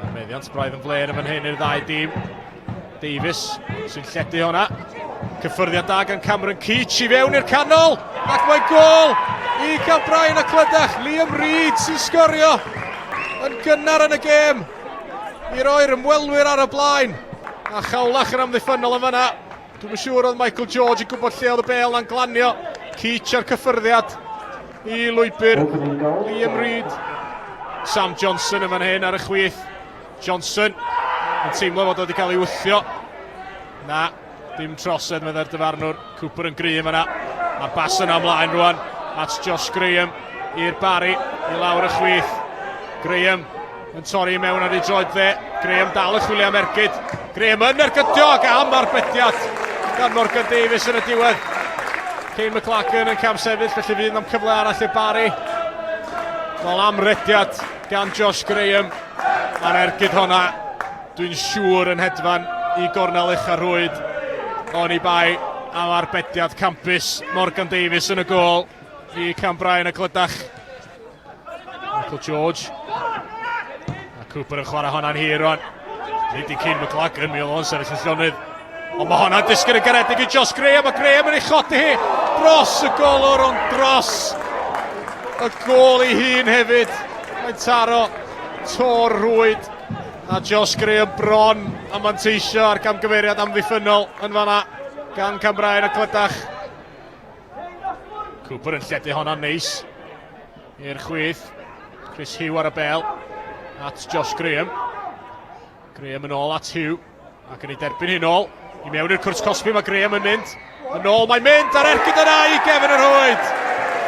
A meddiant braidd yn fler yn fan hyn i'r ddau dîm. Davies sy'n lledu hwnna. Cyffyrddiad da gan Cameron Keach i fewn i'r canol. Ac mae gol i Cambrian a Clydach. Liam Reid sy'n sgorio yn gynnar yn y gêm i roi'r ymwelwyr ar y blaen. A chawlach yn amddiffynnol yn fanna. Dwi'm yn siŵr oedd Michael George yn gwybod lle oedd y bel na'n glanio. Keach ar cyffyrddiad i lwybr Liam Reid. Sam Johnson yn fan hyn ar y chwith. Johnson yn teimlo fod wedi cael ei wthio. Na, dim trosedd meddai'r dyfarnwr. Cooper yn gry yma. A'r bas yna ymlaen rwan at Josh Graham i'r Barry i lawr y chwith. Graham yn torri i mewn ar ei droed dde. Graham dal y chwilio am ergyd. Graham yn ergydio ac am arbediad gan Morgan Davies yn y diwedd. Kane McLagan yn cam sefyll, felly fydd am cyfle arall i'r Barry. Wel am rediad gan Josh Graham. A'r ergyd honna, dwi'n siŵr yn hedfan i gornel ucha rhwyd. Oni bai am arbediad campus Morgan Davies yn y gôl i Cam Bryan y Clydach. Michael George. A Cooper yn chwarae honna'n hir rwan. Nid i Kane McLagan, mi oedd o'n sefyll yn llonydd. Ond mae honna'n disgyn yn garedig i Josh Graham, a Graham yn ei chodi hi dros y golwr, ond dros y gôl ei hun hefyd. Mae'n taro tor rhwyd a Josh Graham bron a manteisio ar gamgymeriad amddiffynnol yn fanna gan Cambrian a Clydach. Cooper yn lledu honna'n neis i'r chwith. Chris Hugh ar y bel at Josh Graham. Graham yn ôl at Hugh ac yn ei derbyn hi'n ôl. I mewn i'r cwrt cosbi mae Graham yn mynd. Yn ôl mae'n mynd ar ergyd yna i gefn yr rhwyd.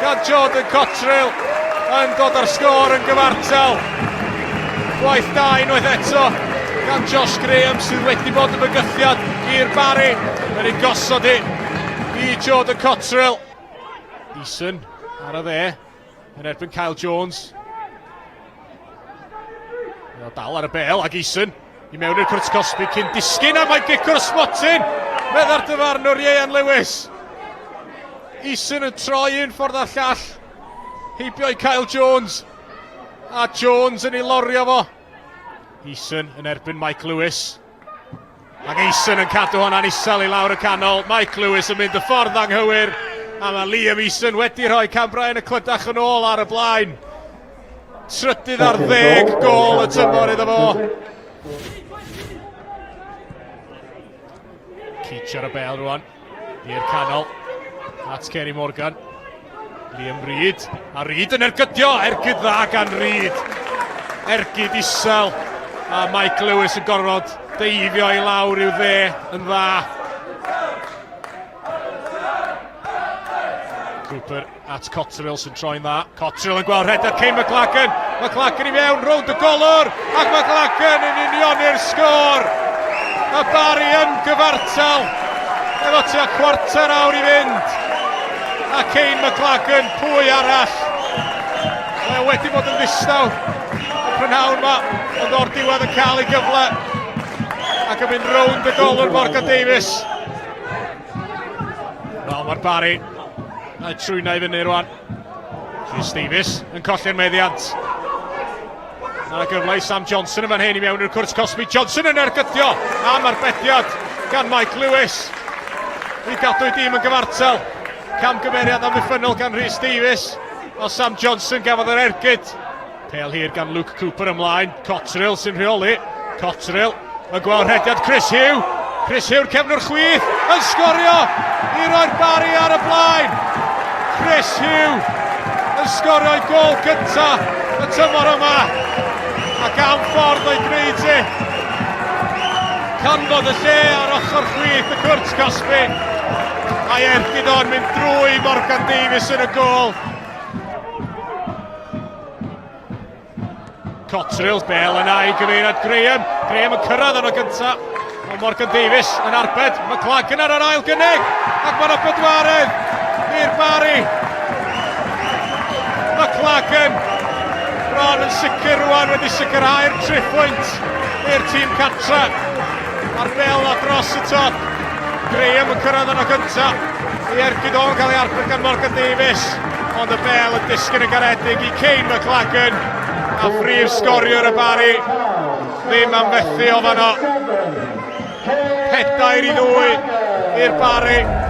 Gan Jordan Cotterill yn dod ar sgôr yn gyfartal. Gwaith da unwaith eto gan Josh Graham sydd wedi bod yn bygythiad i'r Barry yn ei gosod hi i Jordan Cotterill. Eason ar y dde yn erbyn Kyle Jones. Mae o dal ar y bel ac Eason i mewn i'r cwrt cosbi cyn disgyn a mae gic o'r smotyn. Meddai'r dyfarnwr Ieuan Lewis. Eason yn troi un ffordd a'r llall. Heibio i Kyle Jones. A Jones yn ei lorio fo. Eason yn erbyn Mike Lewis. Ac Eason yn cadw hwnna'n isel i lawr y canol. Mike Lewis yn mynd y ffordd anghywir. A mae Liam Eason wedi rhoi Cambrian y Clydach yn ôl ar y blaen. Trydydd ar ddeg gol y tymor iddo fo. Keach ar y bel rwan. I'r canol. At Kerry Morgan. Liam Reid. A Reid yn ergydio. Ergyd dda gan Reid. Ergyd isel. A Mike Lewis yn gorfod deifio i lawr i'w dde yn dda. Cooper at Cotterill sy'n troi'n dda. Cotterill yn gweld rhedeg Kane McLagan. McLagan i mewn, rownd y golwr, ac McLagan yn unioni'r sgôr. Y Barry yn gyfartal, efo tua cwarter awr i fynd. A Kane McLagan, pwy arall? Mae o wedi bod yn ddistaw y prynhawn yma, ond o'r diwedd yn cael ei gyfle. Ac yn mynd rownd y golwr Morgan Davies. Wel, mae'r Barry A'i trwyna i fyny rwan. Rhys Davies yn colli'r meddiant. Mae yna gyfle i Sam Johnson yn fan hyn i mewn i'r cwrt cosbi. Johnson yn ergydio am arbediad gan Mike Lewis. I gadw ei dîm yn gyfartal. Camgymeriad amddiffynnol gan Rhys Davies. O Sam Johnson gafodd yr ergyd. Pêl hir gan Luke Cooper ymlaen. Cotterill sy'n rheoli. Cotterill yn gweld rhediad Chris Hugh. Chris Hugh'r cefnwr chwith yn sgorio i roi'r Barry ar y blaen. Chris Hugh yn sgorio ei gol gynta y tymor yma. Ac am ffordd o'i gwneud hi. Canfod y lle ar ochr chwith y cwrt cosbi. A'i ergyd o'n mynd drwy Morgan Davies yn y gol. Cotterill, bel yna i gyfeiriad Graham. Graham yn cyrraedd yno gynta. Ond Morgan Davies yn arbed. McLagan ar yr ail gynnig. Ac mae'n y bedwaredd i'r Barry. McLagan bron yn sicr rwan wedi sicrhau'r triphwynt i'r tîm catra. A'r bel na dros y top. Graham yn cyrraedd yno gynta. I ergyd o'n cael ei arbed gan Morgan Davies. Ond y bel yn disgyn yn garedig i Kane McLagan. A phrif sgoriwr y Barri ddim am fethu o fanno. 4-2 i'r Barri.